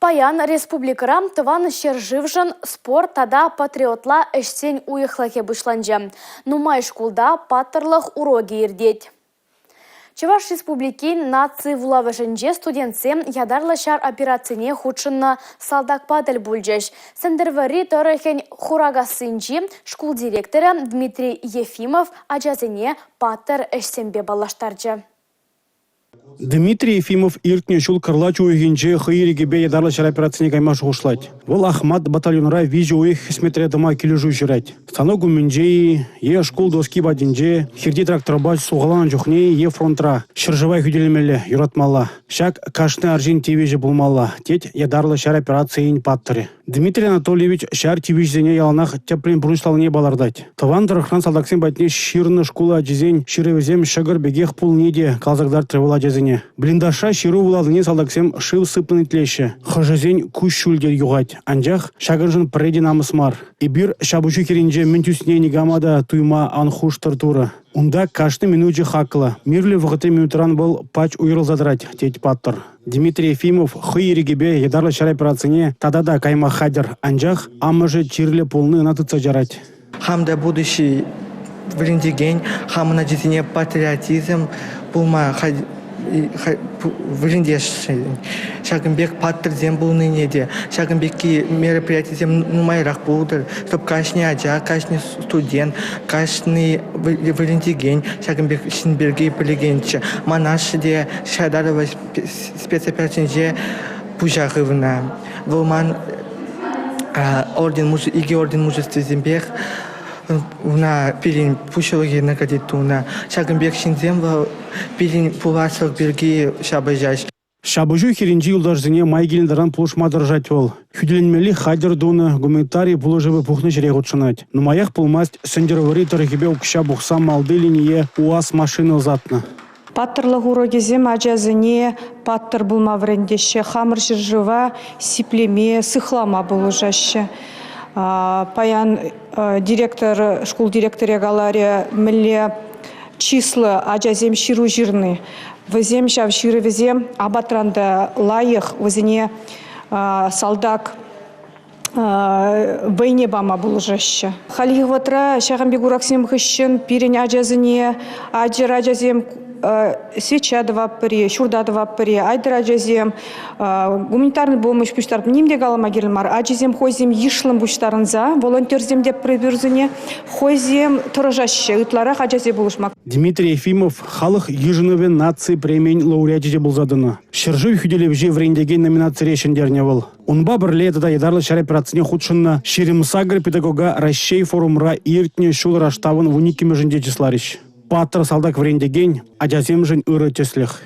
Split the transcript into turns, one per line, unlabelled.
Паян республикӑра Тӑван ҫӗршывшӑн спорт тата патриотла ӗҫсен уйӑхлӑхӗ пуҫланчӗ. Нумай шкулта паттӑрлӑх урокӗ иртет. Чӑваш Республикин наци вулавӑшӗнче студентсем ятарлӑ ҫар операцине хутшӑннӑ салтакпа тӗл пулчӗҫ. Сӗнтӗрвӑрри тӑрӑхӗн Хуракассинчи шкул директорӗ Дмитрий Ефимов ачасене паттӑр ӗҫсемпе паллаштарчӗ.
Дмитрий Ефимов иртнӗ ҫул кӑрлач уйӑхӗнче хӑй ирӗкӗпе ятарлӑ ҫар операцине кайма шухӑшлать. Вӑл «Ахмат» батальонра 3 уйӑх хӗсметре тӑма килӗшӳ ҫырать. Станок умӗнче-и е шкул доски патӗнче, хирти тракторпа сухаланӑ чухне-и е фронтра. Ҫӗршыва хӳтӗлемелле, юратмалла. Ҫак кашни арҫын тивӗҫӗ пулмалла, тет ятарлӑ ҫар операцийӗн паттӑрӗ. Дмитрий Анатольевич ҫар тивӗҫӗсене яланах тӗплӗн пурнӑҫланине палӑртать. Тӑван тӑрӑхран салтаксем патне ҫырнӑ шкул ачисен ҫырӑвӗсем ҫӑкӑр пекех пулнине те каласа кӑтартрӗ вӑл ачасене. Блиндажра ҫыру вуланине салтаксем шыв сыпнӑн итлеҫҫӗ. Хӑшӗсен куҫҫуль те юхать. Анчах ҫакӑншӑн пӗрре те намӑс мар. Эпир ҫапӑҫу хирӗнче мӗн тӳснине никама та туйма ан хуштӑр Турӑ. Унта кашни минучӗ хаклӑ. Мирлӗ вӑхӑтри минутран вӑл пач уйрӑлса тӑрать, тет паттӑр. Дмитрий Ефимов хӑй ирӗкӗпе ятарлӑ ҫар операцине тата та кайма хатӗр, анчах амӑшӗ чирлӗ пулни ӑна тытса чарать.
Хам та будущий вӗрентекен, хамӑн ачасене патриотизм пулма вӗрентесшӗн. Ҫакӑн пек паттӑрсем пулнине те, ҫакӑн пекки мероприятисем нумайрах пултӑр, чтоб кашни ача, кашни студент, кашни вӗрентекен ҫакӑн пек ҫын пирки пӗлекенччӗ. Ман ашшӗ те ятарлӑ спецоперацинче пуҫа хывнӑ. Вӑл ман орден, икӗ орден мужествисемпех ӑна пирӗн пуҫлӑхӗ наградить тунӑ. Ҫакӑн пек ҫынсем вӑл пирӗн пуласлӑх пирки ҫапӑҫаҫ.
Ҫапӑҫу хирӗнчи юлташсене май килнӗ таран пулӑшма тӑрӑшать вӑл. Хӳтӗленмелли хатӗр тунӑ, гуманитари пулӑшӑвӗ пухнӑ ҫӗре хутшӑнать. Нумаях пулмасть Сӗнтӗрвӑрри тӑрӑхӗпе укҫа пухса малти линие УАЗ машина ӑсатнӑ.
Паттӑрлӑх урокӗсем ачасене паттӑр пулма вӗрентеҫҫӗ, хамӑр ҫӗршыва сиплеме, сыхлама пулӑшаҫҫӗ. Паян директор, шкул директорӗ каларӗ, мӗнле чыслӑ ачасем ҫыру ҫырни. Вӗсем ҫав ҫырӑвӗсем апатран та лайӑх, вӗсене салтак вӑйне пама пулӑшаҫҫӗ. Хальхи вӑхӑтра ҫакӑн пек уроксем хыҫҫӑн пирӗн ачасене, ачӑр ачасем свеча тӑватпӑр-и, ҫурта тӑватпӑр-и, айтӑр ачасем гуманитарный помощь пуҫтарып ним те калама кирлӗ мар. Ачисем хӑйсем йышлӑн пуҫтарӑнса, волонтерсем те пӗр-пӗрсене хӑйсем тӑрӑшаҫҫӗ ытларах ачасене пулӑшма.
Дмитрий Ефимов халӑх йышӑнӑвӗн наци премийӗн лауреачӗ те пулса тӑнӑ. Ҫӗршыв хӳтӗлевҫи вӗрентекен номинацире ҫӗнтернӗ вӑл. Унпа пӗрле тата ятарлӑ ҫар операцине хутшӑннӑ 28 педагога Раҫҫей форумра иртнӗ ҫул раштавӑн 12-мӗшӗнче чысларӗҫ. Паттӑр салтак вӗрентекен ачасемшӗн ырӑ тӗслӗх.